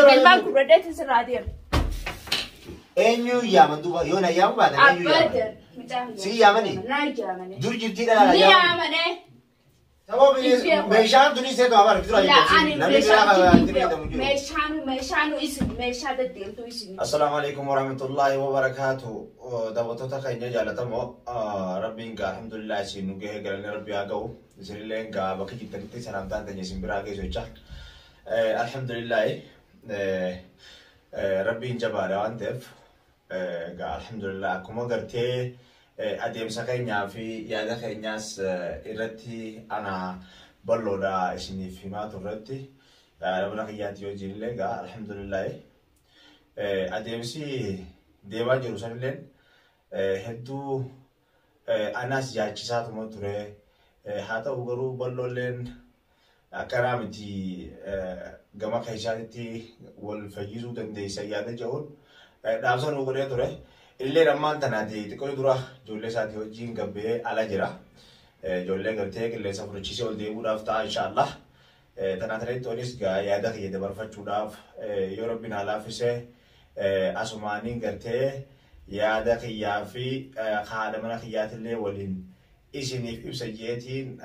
Ilmaan gurradheetiin sirraa deema. Eenyu yaaman duuba yoo na yaamu baatan eenyu yaaman? Abadan. Mucaa hin Si yaamanii? Naa yaamanii. Dur jirtii dhala Ni yaaman. yaamanii. Sababa meeshaan tunis seetu afaan dura Laa ani namni biraa meeshaan kan itti fayyadamu jiru. meeshaan meeshaan isin meeshaa deddeemtuu isin. Assalaamu alaikum warahmatullahi wabarakatuh. Daawwattoota keenya jaallatamoo, rabbiin gaa alhamdulillah isin nu gahee, galanni rabbi haa ga'u. Isinillee gaa bakka jirtanitti salaamtaan teenya isin biraa geessu jecha. Alhamdulillah, rabbiin jabaadha waan ta'eef gaa alhamdulillah akkuma gartee adeemsa keenyaa fi yaada keenyaas irratti ana bal'oodha isiniif himaa turretti. Mana kiyyaatti yoo jirillee gaa alhamdulillah. Adeemsi deemaa jiru sanilleen hedduu anaas yaachisaatuma ture. Haa ta'u garuu bal'oolleen akkanaa miti, gama keessaatti wal fayyisuu dandeessa yaada jedhuun dhaamsa nuu godhee ture. Illee ammaan tanaati xiqqoo dura ijoollee isaatii wajjin gabbee ala jira. Ijoollee gartee qilleensa fudhachiisee ol deebi'uudhaaf ta'a inshaallah. Tanaaf tonis yaada kiyya dabarfachuudhaaf yoo rabbiin haa laaffisee asumaaniin gartee yaada kiyyaa fi haadha mana kiyyaatillee waliin isiniif ibsa jeetiin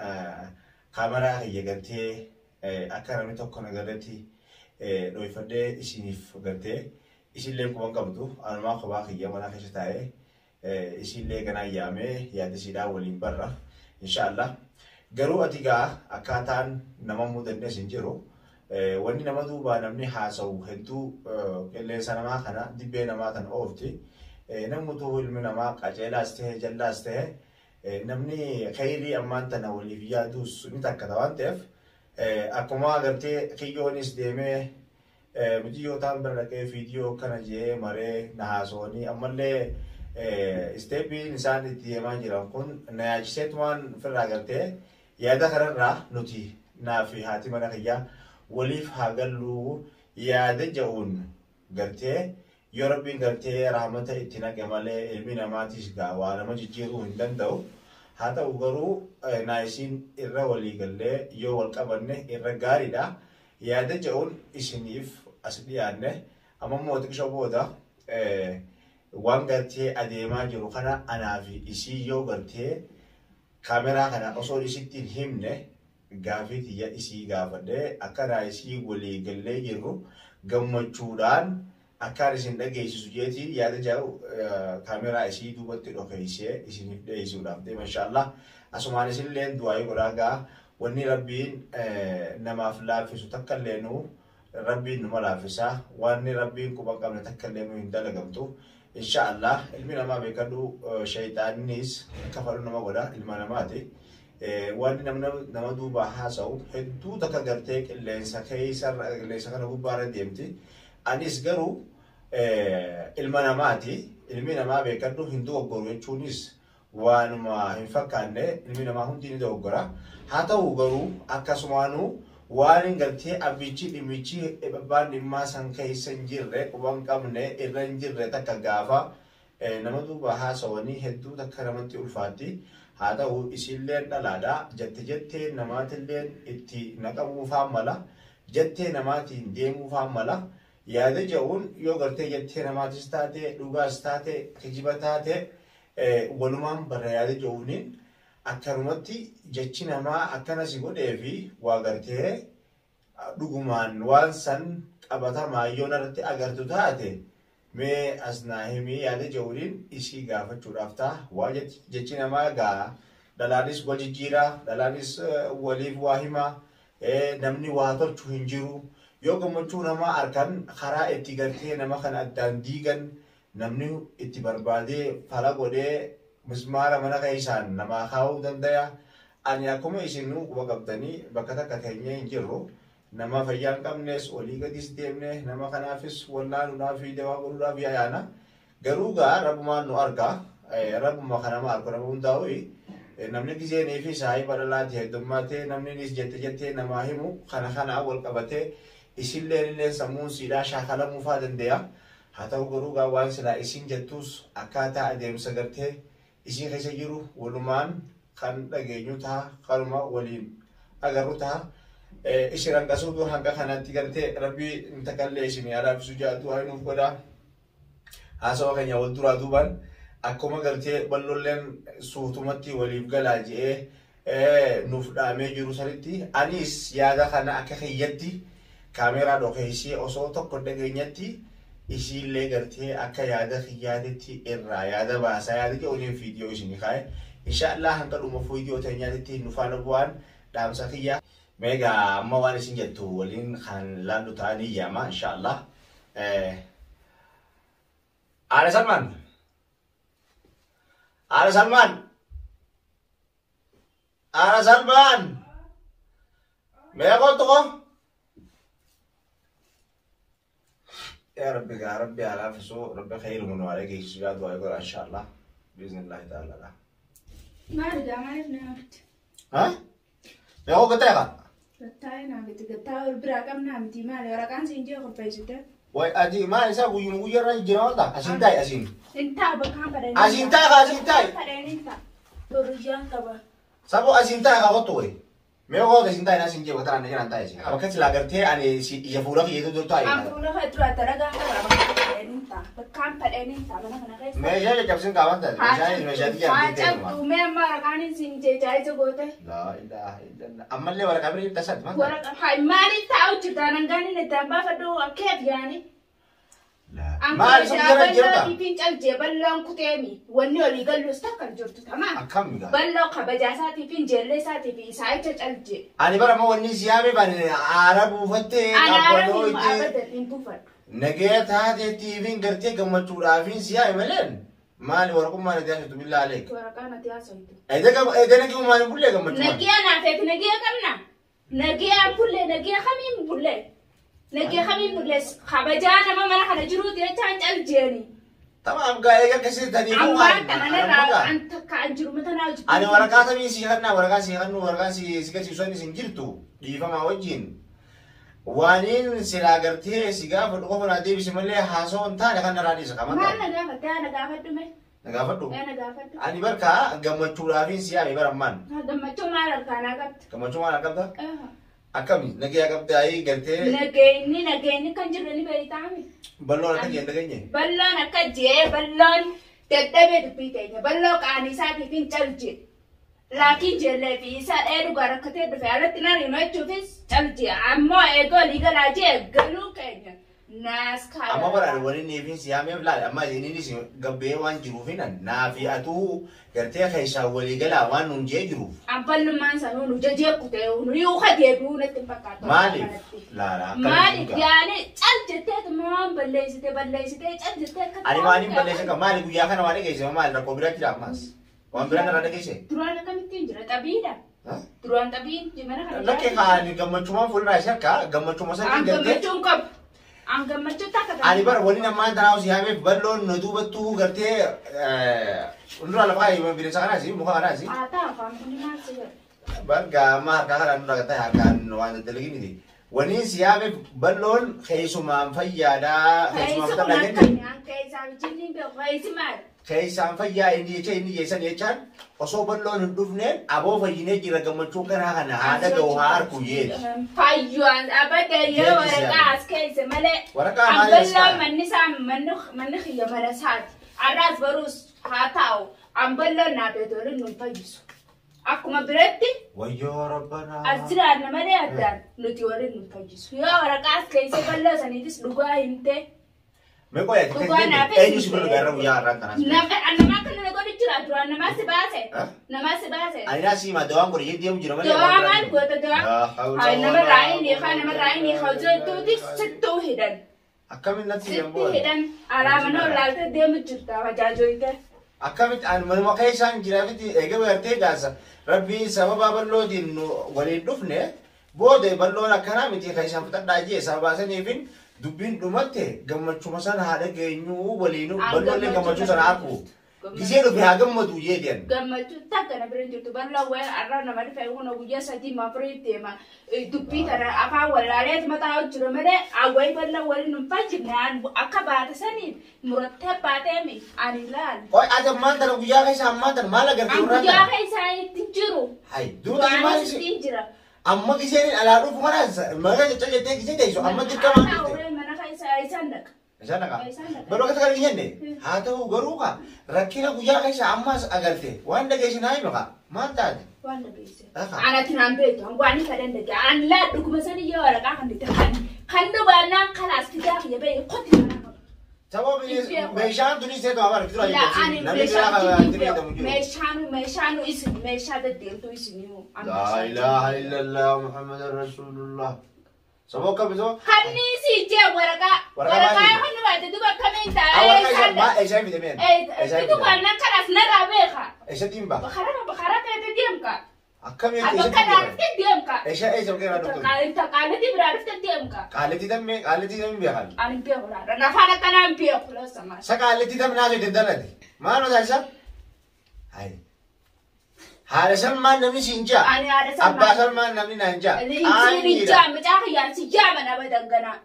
kaameraa kiyya gartee akka namni tokko nagarratti dhoyfadhee isiniif gartee isinillee quban qabdu, anumaa kophaa kiyya mana keessa taa'ee isinillee ganaa yaamee yaada isiidhaa waliin barra inshaallah. Garuu ati gaa akkaataan nama mudannes hin jiru. Wanni nama duubaa namni haasa'u hedduu qilleensa namaa kana dibbee namaa tan oofti. Namutu ilmi namaa qaceelaas ta'e jallaas ta'e namni khayrii ammaan tana waliif yaaduus ni takkata waan ta'eef, akkuma agartee kiyyoonis deemee mucayyoo ta'an bira dhaqee viidiyoo kana jee maree na haasawanii, ammallee isteepiin isaan itti deemaa jiran kun na yaachiseetumaan ofirraa gartee yaada kanarraa nuti naa fi haati mana kiyyaa waliif haa galluu yaada ja'uun gartee yoo rabbiin gartee rahmata itti naqe malee ilmi namaatis gaa waa nama jijjiiruu hin danda'u. Haa ta'u garuu naa isiin irra walii gallee yoo wal qabanne irra gaariidha. Yaada ja'uun isiniif as dhiyaanne. Amma immoo xiqqishoo booda waan gartee adeemaa jiru kana anaa fi isii yoo gartee kaameraa kana osoo isitti hin himne gaafii tiyya isii gaafadhee akka naa isii walii gallee jirru gammachuudhaan akkaan isin dhageessisu jeetiin yaada jedhu kaameraa isii duubatti dhokeessee isiniif dhiyeessuudhaaf deema inshaallah. Asumaan isinillee du'aayii godhaa. Gaa wanni rabbiin namaaf laaffisu takka illee nu rabbiin numa laaffisa, wanni rabbiin quba qabne takka illee nu hin dalagamtu. Inshaallah ilmi namaa beekadhu, shayxaannis akka fadhu nama godha, ilma namaati. Wanni nama duubaa haasa'u hedduu takka gartee qilleensa keessa qilleensa kana gubbaarra deemti. Anis garuu ilma namaati. Ilmi namaa beekadhu hin dogoggoru jechuunis waanuma hin fakkaanne, ilmi namaa hundi ni dogoggora. Haa ta'u garuu akkasumaanuu waan hin gartee abbichi dhimmichi abbaan dhimmaa san keessa hin jirre, quba hin qabne, irra hin jirre takka gaafa nama duuba haasawanii hedduu takka namatti ulfaatti. Haa ta'u isilleen dhalaadha. Jette jettee namaatilleen itti naqamuufaan mala. Jettee namaatiin deemuufaan mala. Yaada jedhuun yoo gartee jettee namaatis taate, dhugaas taate, kijiba taate, walumaan barra yaada jedhuuniin akkanumatti jechi namaa akkana si godhee fi waa gartee dhugumaan waan san qabatamaa yoo narratti agartu taate mee as naa himii yaada jedhuuniin isii gaafachuudhaaf ta'a. Waa jechi namaa gaa dhalaanis wal jijjiiraa, dhalaanis waliif waa himaa, namni waa tolchu hin jiru. Yoo gammachuu namaa arkan karaa itti gartee nama kana addaan diigan namni itti barbaadee fala godhee mismaara mana keessaan namaa kaa'uu danda'a. Ani akkuma isinuu quba qabdanii bakka takka teenyee hin jirru. Nama fayyaa hin qabnes olii gadis deemne nama kanaafis wallaanuudhaaf fi dawaa godhuudhaaf yaana. Garuu gaa rabbumaan nu arga. Rabbuma kanama argu nama hundaa'u namni gizeenii fi saahiba dhalaati heddummaatee namni jette jettee namaa himu kana kana wal qabatee isillee illee sammuun siidhaa shaakalamuu faa danda'a. Haa ta'u garuu gaa waan silaa isin jettus akkaataa adeemsa gartee isii keessa jiru walumaan kan dhageenyu ta'a, kanuma waliin agarru ta'a. Isin hanqasuutu hanga kanatti gartee rabbii intakallee isin yaadaafisuu jaatu haa nuuf godhaa. Haasawa keenya wal duraa duubaan akkuma gartee bal'oolleen suutumatti waliif galaa je'ee nuuf dhaamee jiru sanitti anis yaada kana akka kiyyatti kaameeraa dhokeessee osoo tokko dhageenyatti isiillee gartee akka yaada kiyyaatitti irraa yaada baasaa yaada jedhuun viidiyoo isinii kaa'e. Inshaallah hanga dhuma viidiyoo teenyaatitti nu faana bu'aan dhaamsa kiyya. Meegaa amma waan isin jettu waliin kan laallu ta'anii yaama inshaallah. Aala Salmaan. Aala Salmaan. Aala Salmaan. Mee kottu ko. يا ربي يا ربي على فسو ربي خير من وعليك يسجد ويقول ان شاء الله باذن الله تعالى. لا Maali gaa maaliif nama fidde? ها يا هو قطعها Gattaa'ee naa miti gattaa'ee ol biraa qabnaa miti maali waraqaan siin jee qopheessite? way adi ما isa guyyuma guyyarra jira wanta asin ta'i asin Hin taa'u bakkaan fadhanii. Asiin taa'a, asiin taa'i. Fadhanii ta'a. Torriyyaan qaba. sabo asin ta'i ka kottu way mee koo asin ta'i asin jee wata na jiran ta'i asin bakka sila gartee ani si ija fuula kiyya dur ta'i An fuula kee dura dalagaa qaba bakkaan fadhanii ta'a. Bakkaan fadhanii ta'a mana kana keessa. meeshaa caccabsin qaaman taate meeshaa meeshaa Haa xiyyaa cabdu mee amma waraqaan siin jee jaayisa goote. laa ilaaha illallah ammallee waraqaa bira jirta sadii maal Waraqa haa maaliif taa'u jirta nangaan inni itti baafadhu akkeef yaani. maal isa jira jirta Fiifin caljee bal'oon kuteemi wanni olii gallus takka hin jirtu tamaa. akkam gaa Bal'oo kabajaa isaatii fi injeellee isaatii fi isaayicha calje. ani bara amma wanni siyaame bane aara buufattee Anaara qabbanoo hin itti abadan hin buufadhu. nagaya taateettiifin gartee gammachuudhaafin siyaame maleen maali waraqummaan itti haasoftu billaa aleek. Waraqaa natti haasoftu. Eega nagiyummaan hin bullee gammachuudhaan. Nagiyaa naafeef nagiyaa qabna. Nagiyaan bullee nagiyaa kamiin bullee. Nagiyaa kamiin bullee kabajaa nama mana kana jiruuti jechaan caljeeni. Tamaam gaa eega akkasii tanii Ammaan kana narraa an takka an jiru matanaa hojii. Ani waraqaa samii si kannaa waraqaa si kannu waraqaa si si garsiisu isin jirtu dhiifamaa wajjin. Waaniin silaa gartee si gaafadhu qofa naa deebisi malee haasoo hin taane kan narraa dhiisa qaban Maal ta'a. na gaafatte haa na gaafadhu mee? Na gaafadhu. Haa na gaafadhu. Ani barka gammachuudhaafin siyaame bara ammaan. Gammachuu maal harkaanaa qabdi? Gammachuu maal qabda? Akkami nagaya qabda ayii gartee Nageenyi nageenyi kan jirre ni beeytaami. bal'oon akka jeen dhageenye. Bal'oon akka jee bal'oon dadhabee dubbii teenya bal'oo qaanii isaatiif hin calje. Laakiin jeellee fi isaa dheedu rakkatee dhufe alatti na rimachuufis calje ammoo eegoo olii galaa jee galuu keenya naas Amma bara wani neefin siyaameef laala amma isinis gabbee waan jiruufin naafi atuu gartee keessaa walii galaa waan nuun jee jiruuf. Amballummaan sanuu nu jajee kutee nu yuuka deebi'uu natti hin fakkaatu. Maaliif laala Maaliif yaani cal jetteetuma waan balleessite balleessitee cal jettee akka Ani maaliin balleessa qaba maali guyyaa kana waan dhageesse maali rakkoo biraa jira ammas waan biraa narraa dhageesse. Duraan akkamittiin jira xabiidha. Duraan xabiin mana kana. Lakkee kaani gammachumaan fuulduraa ishee akka gammachuma An sana gartee. gammachuun qabu. An gammachuu takka Ani bara waliin ammaan tanaa siyaameef bal'oon nu duubattuu gartee fuuldura lafaa bineensa kanaasi muka kanaasi. Haa ta'a afaan kun maal si godha? Barga amma harkaa kanaan nurra gataa harkaan waan daddalginiti. Waniin siyaameef bal'oon keessumaan fayyaadhaa keessumaan Keessi kun fayyaadhaa akka jenne inni an keessaa bijilli beeku keessi maali? keessaan fayyaa inni jecha inni jeessan jechaan osoo bal'oon hin dhufneen aboo fayyinee jira gammachuu kanaa kana haadha ga'u haa harku jeeti. Fayyuan abada yoo waraqaa as keessa malee. Waraqaa An maali as bal'oon kaa'e? manni isaa manni xiyya mana isaati. Arraas baruus haa taa'u. An bal'oon naa beetooliin nu fayyisu. Akkuma biratti Wayyoo rabbanaa. as jiraanna malee addaan nuti waliin nu fayyisu. Yoo waraqaa as keessa bal'oo saniitis dhugaa himtee. Mee qoyaa Dhugaa naafis eenyu si bira gaarra guyyaa har'aan kanaas. Nama nama akkana na godhu jira duraan namaa si baase. Eh? Namaa si baase. Ani naa siima dawaan godhe jee deemu jira malee. Dawaa maal goota dawaa? Laa hawla Haa nama walaa raayin hiikaa nama raayin hiikaa hojjetuuti sittuu hidhan. Akkamiin natti hin Sitti boole? hidhan alaama nama laaltee deemu jirta hajaajoyte. Akkamitti ani manuma keessaan jiraafiti eega gartee gaasa rabbii sababa bal'ootiin nu waliin dhufne booda bal'oon akkanaa miti keessaan fixadhaa jee sababa saniifin dubbiin dhumatte gammachuma sana haa dhageenyuu waliin bal'oollee gammachuu sana harku. Gisee dhufe haa gammadu jee deemu. Gammachuu takka na bira hin jirtu bal'oo wayii har'a nama dhufe kun guyyaa sadii mafurii deema dubbii tana afaan wallaaleet mataa hojjira malee awwayi bal'oo waliin hin fayyifne akka baate saniin murattee baateemi ani ilaali. Qoy ati ammaan tana guyyaa keessa ammaan tana maal agartee An gurraan guyyaa tana? keessaa itti jiru. Hai duuta maal Duraanis isin? ittiin jira. Amma giseen alaa dhufu kana mana keessa jettee gisee teessu amma dirqamaan dhufte. Mana keessa isaan dhaqa. Isaan dhaqa. Baloo akka kan jenne haa ta'u garuu kaa rakkina guyyaa keessa ammas agarte waan dhageessin haa hima kaa maal taate? Waan dhageesse. Anatti naan beektu hanqwaani fedhan dhage. An laa dhuguma sanii yoo waraqaa kan itti kan dhugaannaan kalaas fidaa kiyya ba'e kotti mana qaba. Sababa meeshaan tunis ta'e afaan fitura jechuudha. Namni biraa kan itti fayyadamu jiru. Meeshaanu isin meeshaa deddeemtuu isin. Laa ilaaha illallah Muhammadan Rasulullah. Sababa akkamitti? Kanniisi jee waraqaa. Waraqaa kan baate duba akkamiin taa'ee isaan. Waraqaa eessaa fide meen? Dhugaannaan kalaas narraa beeka. Eessatti hin ba'a? Karaa feete deemka. Akkamiin eessatti deemka? Akka deemka. Eessaa eessa biraa dhufte? Qaalitti biraa dhufte deemka. Qaalitti tammee qaalitti tammee beekan? Ani beeku laata. Afaan akkanaa hin beeku loosamaa. Sa qaalitti tammee naasoo ittiin dalate. Maal mataa isaa? Hayi. Haadha salmaan namni siin jaa. Ani haadha salmaan. Abbaa salmaan namni naan jaa. Siin jaa mucaa kiyyaan si jaaman abadan ganaa.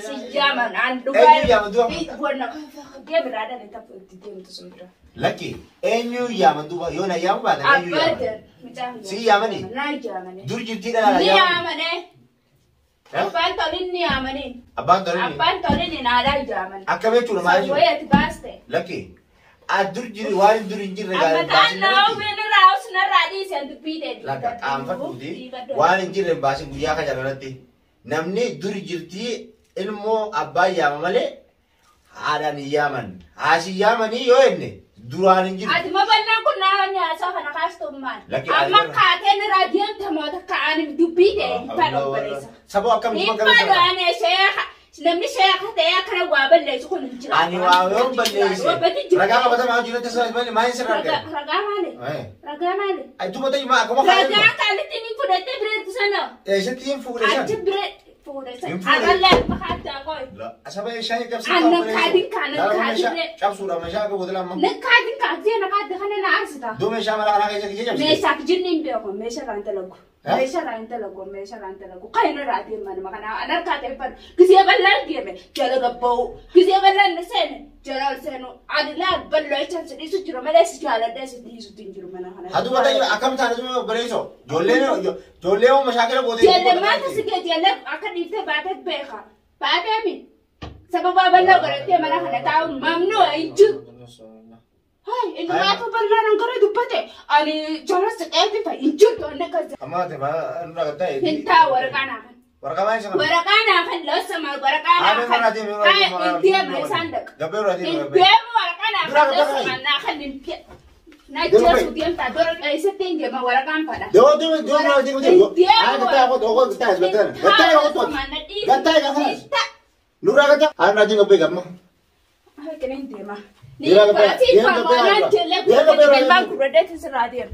Si jaaman an dhugaa. Eenyu yaaman duuba? Wanna deebiraa dhala tapha itti deemtu sun bira. Lakki eenyu yaaman duuba yoo na yaamu baatan eenyu yaaman? Abadan mucaa kiyyaan. Si yaamani? Na yaamani. Dur jirtii dhala Ni yaamani. yaamane. Abbaan tolin ni yaamani. Abbaan tolin. Abbaan tolin aadaa yaamani. Akkam jechuudha maal jechuudha? Wayii ati baaste. Lakki dur jiru waan dur hin jirre Amma ta'an narraa os narraa dhiiseen dubbii ta'e. Lakka qaanfadhuuti waan hin jirre baasin guyyaa kana jalatti namni dur jirtii ilmoo abbaa yaama malee haadhaan hin yaaman. Haasi yaamanii yoo jenne duraan hin jiru. Ati maballaan kun naa nyaasaa kana kaastummaan. Amma kaatee narraa deemte moota ka'anii dubbii ta'e hin fadhu obboleessa. Sababa akkamitti Hin fadhu ani sheekha. Namni sheekha ta'ee akkana waa balleessu kun hin jiru. Ani waa yoon balleesse. Ragaa qabatamaa jiru tasa maal sirraa argate? Ragaa maali? Ragaa maali? Duuba ta'e maa akkuma Ragaa qaalitti ni fudhattee bireetti sana. Eessatti hin fuudhe sana? Achi biree fuudhe sana. Amallee makaatti qoy. Asaba meeshaa cabsuudha. Annan kaadin kaanan kaadin. Cabsuudha meeshaa akka godala amma. Nakkaadin kaadin nakaadin kana na arsita. Duuba meeshaa mala kanaa keessa kijee cabsite. Meeshaa kijinni hin beeku meeshaa irraa hin dalagu. Meeshaa irraa hin dalagu meeshaa irraa hin dalagu. Kan inni irraa deeman maqaan an harkaa ta'e fadhu. Gisee bal'aan deeme jala gabba'u. Gisee bal'aan na seene jala ol seenu. Ani laa bal'oo jechaan si dhiisu jira malee si jaaladhee si dhiisutti hin jiru mana kana. Haa duuba ta'e akkam taane duuba obboleessoo. Ijoollee hoo mashaakila gootee. Ijoollee maanta si gee ijoollee akka dhiiftee baatee beeka. Baatee mi? Sababa bal'oo godhattee mana kana taa'uun mamnuu hin jiru. Hai, inni maata bal'aan angara dubbate ani jala siqeetti fa'i hin jirtu inni akkas. Amma ati nurra gatta'e. Hin taa'u waraqaa naa kan. Waraqaa maal isa kana? Waraqaa naa kan loosamaa waraqaa naa kan. Hai, hin deemu isaan dhaqa. Gabbee irraa Hin deemu waraqaa naa kan loosamaa naa kan hin deemu. Na jeesu deemtaa dora eessatti hin deema waraqaan fadha. Deemu deemu deemu deemu deemu. Haa gatta'e qotu qotu gatta'e gatta'e gatta'e qotu gatta'e gatta'e. Nurra gatta'e. Haa nurra gabbee gamma. Haa kan hin deema. Deema gabbee. Deema gabbee.